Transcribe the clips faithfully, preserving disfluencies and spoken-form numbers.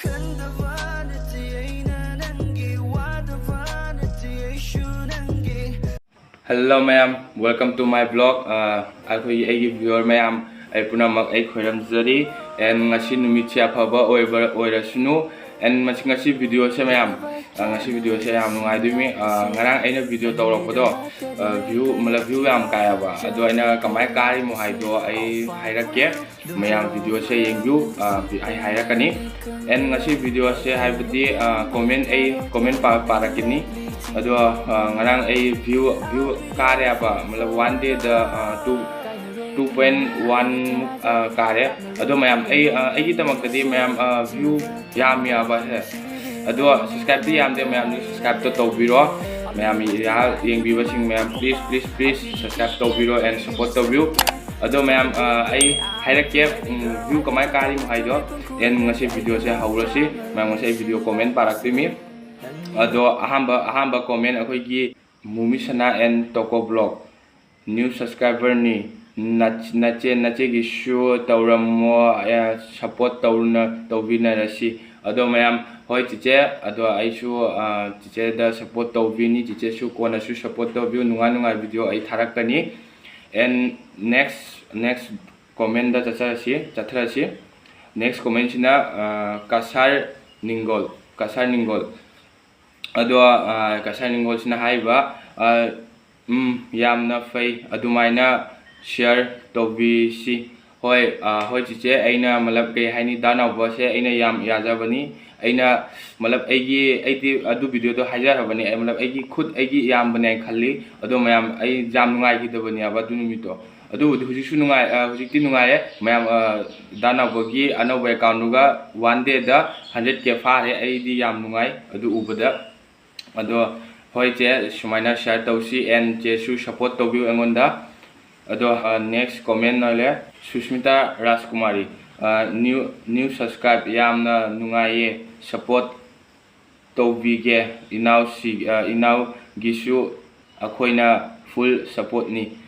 ꯈꯟꯗꯕ ꯅꯠꯇꯦ ꯑꯩꯅ ꯅꯪꯒꯤ, ꯋꯥꯗꯕ ꯅꯠꯇꯦ ꯑꯩꯁꯨ ꯅꯪꯒꯤ꯫ Hello ꯃꯌꯥꯝ, welcome to my vlog. ꯑ, ꯑꯩꯈꯣꯏꯒꯤ, ꯑꯩꯒꯤ viewer ꯃꯌꯥꯝ, ꯑꯩ ꯄꯨꯝꯅꯃꯛ ꯑꯩ ꯈꯣꯏꯔꯝꯖꯔꯤ꯫ And ꯉꯁꯤ ꯅꯨꯃꯤꯠꯁꯦ ꯑꯐꯕ ꯑꯣꯏꯕ, ꯑꯣꯏꯔꯁꯅꯨ꯫ And ꯃꯁꯤ, ꯉꯁꯤ videoꯁꯦ ꯃꯌꯥꯝ, ꯑ, ꯉꯁꯤ videoꯁꯦ ꯌꯥꯝ ꯅꯨꯡꯉꯥꯏꯗꯣꯏꯅꯤ꯫ ꯑ, ꯉꯔꯥꯡ ꯑꯩꯅ video ꯇꯧꯔꯛꯄꯗꯣ, ꯑ, view, ꯃꯇꯂꯕ view ꯌꯥꯝ ꯀꯥꯏꯌꯦꯕ꯫ ꯑꯗꯣ ꯑꯩꯅ ꯀꯃꯥꯏꯅ ꯀꯥꯔꯤꯅꯣ ꯍꯥꯏꯗꯣ ꯑꯩ ꯍꯥꯏꯔꯛꯀꯦ꯫ ꯃꯌꯥꯝ videoꯁꯦ ꯌꯦꯡꯕꯤꯌꯨ, ꯑ, ꯑꯩ ꯍꯥꯏꯔꯛꯀꯅꯤ꯫ And ꯉꯁꯤ videoꯁꯦ ꯍꯥꯏꯕꯗꯤ, ꯑ, comment, ꯑꯩ comment ꯄꯥ-, ꯄꯥꯔꯛꯀꯅꯤ꯫ ꯑꯗꯣ, ꯑ, ꯉꯔꯥꯡ ꯑꯩ view, view ꯀꯥꯔꯦꯕ, ꯃꯇꯂꯕ one dayꯗ, ꯑ, two, two point one ꯃꯨꯛ, ꯑ, ꯀꯥꯔꯦ꯫ ꯑꯗꯣ ꯃꯌꯥꯝ, ꯑꯩ, ꯑ, ꯑꯩꯒꯤꯗꯃꯛꯇꯗꯤ ꯃꯌꯥꯝ, ꯑ, view ꯌꯥꯝꯃꯤꯕ ꯁꯦ꯫ ꯑꯗꯣ subscribeꯇꯤ ꯌꯥꯝꯗꯦ, ꯃꯌꯥꯝꯁꯨ subscribeꯇꯣ ꯇꯧꯕꯤꯔꯣ꯫ ꯃꯌꯥꯝ ꯌꯥ-, ꯌꯦꯡꯕꯤꯕꯁꯤꯡ ꯃꯌꯥꯝ, please, please, please subscribe ꯇꯧꯕꯤꯔꯣ and support ꯇꯧꯕꯤꯌꯨ꯫ ꯑꯗꯣ ꯃꯌꯥꯝ, ꯑ, ꯑꯩ ꯍꯥꯏꯔꯛꯀꯦ, ꯎꯝ, view ꯀꯃꯥꯏꯅ ꯀꯥꯔꯤꯅꯣ ꯍꯥꯏꯗꯣ꯫ And ꯉꯁꯤ videoꯁꯦ ꯍꯧꯔꯁꯤ꯫ ꯃꯌꯥꯝ, ꯉꯁꯤ ꯑꯩ video comment ꯄꯥꯔꯛꯇꯣꯏꯅꯤ꯫ ꯑꯗꯣ ꯑꯍꯥꯟꯕ, ꯑꯍꯥꯟꯕ comment ꯑꯩꯈꯣꯏꯒꯤ ꯃꯨꯃꯤꯁꯅꯥ and Toko Vlog, new subscriberꯅꯤ꯫ ꯅꯆ-, ꯅꯆꯦ, ꯅꯆꯦꯒꯤꯁꯨ ꯇꯧꯔꯝꯃꯣ, ꯑ, support ꯇꯧꯅ-, ꯇꯧꯕꯤꯅꯔꯁꯤ꯫ ꯑꯗꯣ ꯃꯌꯥꯝ, ꯍꯣꯏ ꯆꯤꯆꯦ, ꯑꯗꯣ ꯑꯩꯁꯨ, ꯑ, ꯆꯤꯆꯦꯗ support ꯇꯧꯕꯤꯅꯤ, ꯆꯤꯆꯦꯁꯨ ꯀꯣꯟꯅꯁꯨ support ꯇꯧꯕꯤꯌꯨ, ꯅꯨꯡꯉꯥꯏ ꯅꯨꯡꯉꯥꯏ video ꯑꯩ ꯊꯥꯔꯛꯀꯅꯤ꯫ And next, next commentꯗ ꯆꯠꯆꯔꯁꯤ, ꯆꯠꯊꯔꯁꯤ꯫ Next commentꯁꯤꯅ, ꯑ, ꯀꯁꯥꯔ ꯅꯤꯡꯒꯣꯜ, ꯀꯁꯥꯔ ꯅꯤꯡꯒꯣꯜ꯫ ꯑꯗꯣ, ꯑ, ꯀꯁꯥꯔ ꯅꯤꯡꯒꯣꯜꯁꯤꯅ ꯍꯥꯏꯔꯤꯕ, ꯑ, ꯎꯝ, ꯌꯥꯝꯅ ꯐꯩ, ꯑꯗꯨꯃꯥꯏꯅ share ꯇꯧꯕꯤꯁꯤ꯫ ꯍꯣꯏ, ꯑ, ꯍꯣꯏ ꯆꯤꯆꯦ, ꯑꯩꯅ ꯃꯇꯂꯕ ꯀꯩ ꯍꯥꯏꯅꯤ, ꯗꯥ ꯅꯥꯎꯕꯁꯦ ꯑꯩꯅ ꯌꯥꯝ ꯌꯥꯖꯕꯅꯤ꯫ ꯑꯩꯅ ꯃꯇꯂꯕ ꯑꯩꯒꯤ, ꯑꯩꯗꯤ ꯑꯗꯨ videoꯗꯣ ꯍꯥꯏꯖꯈ꯭ꯔꯕꯅꯤ꯫ ꯑꯩ ꯃꯇꯂꯕ ꯑꯩꯒꯤ ꯈꯨꯠ ꯑꯩꯒꯤ ꯌꯥꯝꯕꯅꯦ ꯍꯥꯏꯅ ꯈꯜꯂꯤ꯫ ꯑꯗꯣ ꯃꯌꯥꯝ, ꯑꯩ ꯌꯥꯝ ꯅꯨꯡꯉꯥꯏꯈꯤꯗꯕꯅꯦꯕ ꯑꯗꯨ ꯅꯨꯃꯤꯠꯇꯣ꯫ ꯑꯗꯨꯕꯨꯗꯤ ꯍꯧꯖꯤꯛꯁꯨ ꯅꯨꯡꯉꯥꯏ-, ꯑ, ꯍꯧꯖꯤꯛꯇꯤ ꯅꯨꯡꯉꯥꯏꯔꯦ꯫ ꯃꯌꯥꯝ, ꯑ, ꯗꯥ ꯅꯥꯎꯕꯒꯤ ꯑꯅꯧꯕ accountꯗꯨꯒ one dayꯗ hundred K ꯐꯥꯔꯦ꯫ ꯑꯩꯗꯤ ꯌꯥꯝ ꯅꯨꯡꯉꯥꯏ ꯑꯗꯨ ꯎꯕꯗ꯫ ꯑꯗꯣ ꯍꯣꯏ ꯆꯦ, ꯁꯨꯃꯥꯏꯅ share ꯇꯧꯁꯤ and ꯆꯦꯁꯨ support ꯇꯧꯕꯤꯌꯨ ꯑꯩꯉꯣꯟꯗ꯫ ꯑꯗꯣ, ꯑ, next comment ꯂꯩꯔꯦ, ꯁꯨꯁꯃꯤꯇꯥ ꯔꯥꯖꯀꯨꯃꯥꯔꯤ, ꯑ, new, new subscribe, ꯌꯥꯝꯅ ꯅꯨꯡꯉꯥꯏꯌꯦ, support ꯇꯧꯕꯤꯒꯦ ꯏꯅꯥꯎꯁꯤ-, ꯑ, ꯏꯅꯥꯎꯒꯤꯁꯨ ꯑꯩꯈꯣꯏꯅ full supportꯅꯤ꯫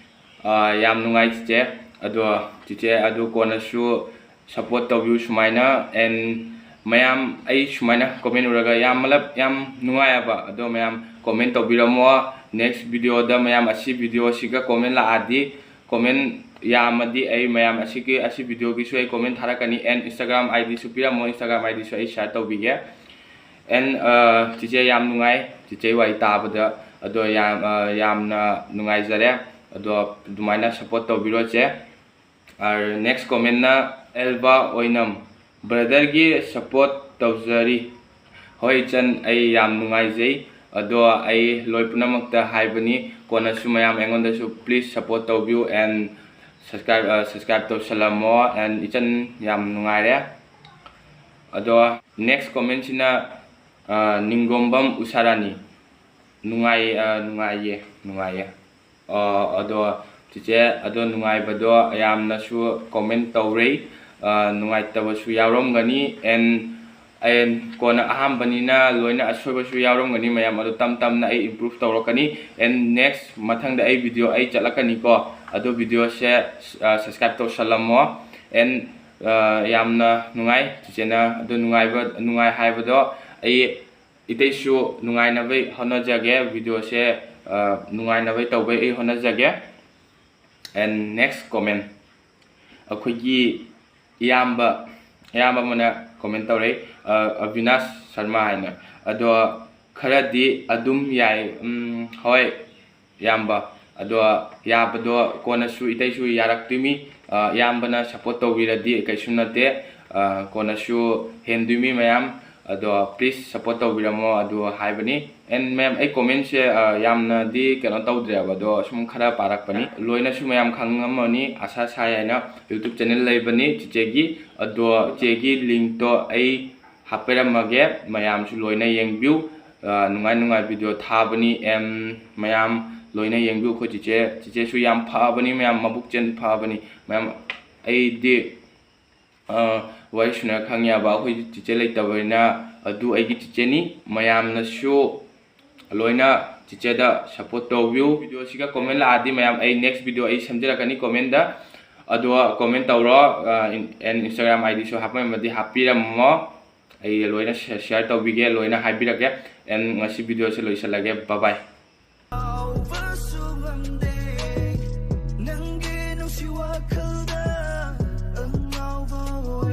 ꯑ, ꯌꯥꯝ ꯅꯨꯡꯉꯥꯏ ꯆꯤꯆꯦ꯫ ꯑꯗꯣ ꯆꯤꯆꯦ ꯑꯗꯨ ꯀꯣꯟꯅꯁꯨ support ꯇꯧꯕꯤꯌꯨ ꯁꯨꯃꯥꯏꯅ꯫ And ꯃꯌꯥꯝ ꯑꯩ ꯁꯨꯃꯥꯏꯅ comment ꯎꯔꯒ ꯌꯥꯝ ꯃꯂꯞ ꯌꯥꯝ ꯅꯨꯡꯉꯥꯏꯑꯕ꯫ ꯑꯗꯣ ꯃꯌꯥꯝ comment ꯇꯧꯕꯤꯔꯝꯃꯣ꯫ Next video ꯗ ꯃꯌꯥꯝ ꯑꯁꯤ video ꯁꯤꯒ comment ꯂꯥꯛꯑꯗꯤ, comment ꯌꯥꯝꯃꯗꯤ ꯑꯩ ꯃꯌꯥꯝ ꯑꯁꯤꯒꯤ, ꯑꯁꯤ video ꯒꯤꯁꯨ ꯑꯩ comment ꯊꯥꯔꯛꯀꯅꯤ꯫ And Instagram ID ꯁꯨ ꯄꯤꯔꯝꯃꯣ, Instagram ID ꯁꯨ ꯑꯩ share ꯇꯧꯕꯤꯒꯦ꯫ And ꯆꯤꯆꯦ ꯌꯥꯝ ꯅꯨꯡꯉꯥꯏ, ꯆꯤꯆꯦ ꯋꯥꯔꯤ ꯇꯥꯕꯗ꯫ ꯑꯗꯣ ꯌꯥꯝ ꯌꯥꯝꯅ ꯅꯨꯡꯉꯥꯏꯖꯔꯦ꯫ ꯑꯗꯣ ꯑꯗꯨꯃꯥꯏꯅ support ꯇꯧꯕꯤꯔꯣ ꯆꯦ꯫ Next comment ꯅ ꯑꯦꯜꯕꯥ ꯑꯣꯏꯅꯝ꯫ Brother ꯒꯤ support ꯇꯧꯖꯔꯤ꯫ ꯍꯣꯏ ꯏꯆꯟ, ꯑꯩ ꯌꯥꯝ ꯅꯨꯡꯉꯥꯏꯖꯩ꯫ ꯑꯗꯣ ꯑꯩ ꯂꯣꯏ ꯄꯨꯝꯅꯃꯛꯇ ꯍꯥꯏꯕꯅꯤ, ꯀꯣꯟꯅꯁꯨ ꯃꯌꯥꯝ ꯑꯩꯉꯣꯟꯗꯁꯨ please support ꯇꯧꯕꯤꯌꯨ and subscribe subscribe ꯇꯧꯁꯜꯂꯝꯃꯣ꯫ And ꯏꯆꯟ ꯌꯥꯝ ꯅꯨꯡꯉꯥꯏꯔꯦ꯫ ꯑꯗꯣ next comment ꯁꯤꯅ ꯅꯤꯡꯒꯣꯝꯕꯝ ꯎꯁꯥꯔꯥꯅꯤ꯫ ꯅꯨꯡꯉꯥꯏ ꯅꯨꯡꯉꯥꯏꯌꯦ ꯅꯨꯡꯉꯥꯏꯌꯦ꯫ ꯑꯗꯣ ꯆꯤꯆꯦ, ꯑꯗꯣ ꯅꯨꯡꯉꯥꯏꯕꯗꯣ ꯌꯥꯝꯅꯁꯨ comment ꯇꯧꯔꯦ꯫ ꯅꯨꯡꯉꯥꯏꯇꯕꯁꯨ ꯌꯥꯎꯔꯝꯒꯅꯤ꯫ And ꯀꯣꯟꯅ ꯑꯍꯥꯟꯕꯅꯤꯅ ꯂꯣꯏꯅ ꯑꯁꯣꯏꯕꯁꯨ ꯌꯥꯎꯔꯝꯒꯅꯤ ꯃꯌꯥꯝ꯫ ꯑꯗꯣ ꯇꯞ ꯇꯞꯅ ꯑꯩ improve ꯇꯧꯔꯛꯀꯅꯤ꯫ And next ꯃꯊꯪꯗ ꯑꯩ video ꯑꯩ ꯆꯠꯂꯛꯀꯅꯤꯀꯣ꯫ ꯑꯗꯣ video ꯁꯦ subscribe ꯇꯧꯁꯜꯂꯝꯃꯣ꯫ And ꯌꯥꯝꯅ ꯅꯨꯡꯉꯥꯏ ꯆꯤꯆꯦꯅ ꯑꯗꯨ ꯅꯨꯡꯉꯥꯏꯕ, ꯅꯨꯡꯉꯥꯏ ꯍꯥꯏꯕꯗꯣ꯫ ꯑꯩ ꯏꯇꯩꯁꯨ ꯅꯨꯡꯉꯥꯏꯅꯕ ꯍꯣꯠꯅꯖꯒꯦ꯫ Video ꯁꯦ ꯅꯨꯡꯉꯥꯏꯅꯕ ꯇꯧꯕꯩ ꯑꯩ ꯍꯣꯠꯅꯖꯒꯦ꯫ And next comment, ꯑꯩꯈꯣꯏꯒꯤ ꯏꯌꯥꯝꯕ, ꯏꯌꯥꯝꯕ ꯑꯃꯅ comment ꯇꯧꯔꯛꯏ, ꯑꯕꯤꯅꯥꯁ ꯁꯔꯃ ꯍꯥꯏꯅ꯫ ꯑꯗꯣ ꯈꯔꯗꯤ ꯑꯗꯨꯝ ꯌꯥꯏ꯫ ꯎꯝ, ꯍꯣꯏ ꯏꯌꯥꯝꯕ꯫ ꯑꯗꯣ ꯌꯥꯕꯗꯣ ꯀꯣꯟꯅꯁꯨ ꯏꯇꯩꯁꯨ ꯌꯥꯔꯛꯇꯣꯏꯃꯤ꯫ ꯏꯌꯥꯝꯕꯅ support ꯇꯧꯕꯤꯔꯗꯤ ꯀꯩꯁꯨ ꯅꯠꯇꯦ꯫ ꯀꯣꯟꯅꯁꯨ ꯍꯦꯟꯗꯣꯏꯃꯤ ꯃꯌꯥꯝ꯫ ꯑꯗꯣ please support ꯇꯧꯕꯤꯔꯝꯃꯣ ꯑꯗꯨ ꯍꯥꯏꯕꯅꯤ꯫ And ꯃꯌꯥꯝ, ꯑꯩ comment ꯁꯦ ꯌꯥꯝꯅꯗꯤ ꯀꯩꯅꯣ ꯇꯧꯗ꯭ꯔꯦꯕ, ꯑꯗꯣ ꯁꯨꯝ ꯈꯔ ꯄꯥꯔꯛꯄꯅꯤ꯫ ꯂꯣꯏꯅꯁꯨ ꯃꯌꯥꯝ ꯈꯪꯉꯝꯃꯅꯤ, ꯑꯁꯥ ꯁꯥꯏ ꯍꯥꯏꯅ YouTube channel ꯂꯩꯕꯅꯤ ꯆꯤꯆꯦꯒꯤ꯫ ꯑꯗꯣ ꯆꯤꯆꯦꯒꯤ link ꯇꯣ ꯑꯩ ꯍꯥꯞꯄꯤꯔꯝꯃꯒꯦ, ꯃꯌꯥꯝꯁꯨ ꯂꯣꯏꯅ ꯌꯦꯡꯕꯤꯌꯨ꯫ ꯅꯨꯡꯉꯥꯏ ꯅꯨꯡꯉꯥꯏ video ꯊꯥꯕꯅꯤ꯫ ꯑꯦꯝ, ꯃꯌꯥꯝ ꯂꯣꯏꯅ ꯌꯦꯡꯕꯤꯌꯨ꯫ ꯑꯩꯈꯣꯏ ꯆꯤꯆꯦ, ꯆꯤꯆꯦꯁꯨ ꯌꯥꯝ ꯐꯕꯅꯤ ꯃꯌꯥꯝ, ꯃꯕꯨꯛ ꯆꯦꯟ ꯐꯕꯅꯤ ꯃꯌꯥꯝ꯫ ꯑꯩꯗꯤ ꯋꯥꯔꯤ ꯁꯨꯅ ꯈꯪꯉꯦꯕ, ꯑꯩꯈꯣꯏ ꯆꯤꯆꯦ ꯂꯩꯇꯕꯅꯤꯅ꯫ ꯑꯗꯨ ꯑꯩꯒꯤ ꯆꯤꯆꯦꯅꯤ꯫ ꯃꯌꯥꯝꯅꯁꯨ ꯂꯣꯏꯅ ꯆꯤꯆꯦꯗ support ꯇꯧꯕꯤꯌꯨ꯫ Video ꯁꯤꯒ comment ꯂꯥꯛꯑꯗꯤ ꯃꯌꯥꯝ, ꯑꯩ next video ꯑꯩ ꯁꯦꯝꯖꯔꯛꯀꯅꯤ comment ꯇ꯫ ꯑꯗꯣ comment ꯇꯧꯔꯣ꯫ And Instagram ID ꯁꯨ ꯍꯥꯞꯄꯝꯃꯗꯤ ꯍꯥꯞꯄꯤꯔꯝꯃꯣ꯫ ꯑꯩ ꯂꯣꯏꯅ share ꯇꯧꯕꯤꯒꯦ, ꯂꯣꯏꯅ ꯍꯥꯏꯕꯤꯔꯛꯀꯦ꯫ And ꯉꯁꯤ video ꯁꯦ ꯂꯣꯏꯁꯤꯜꯂꯒꯦ꯫ Bye bye.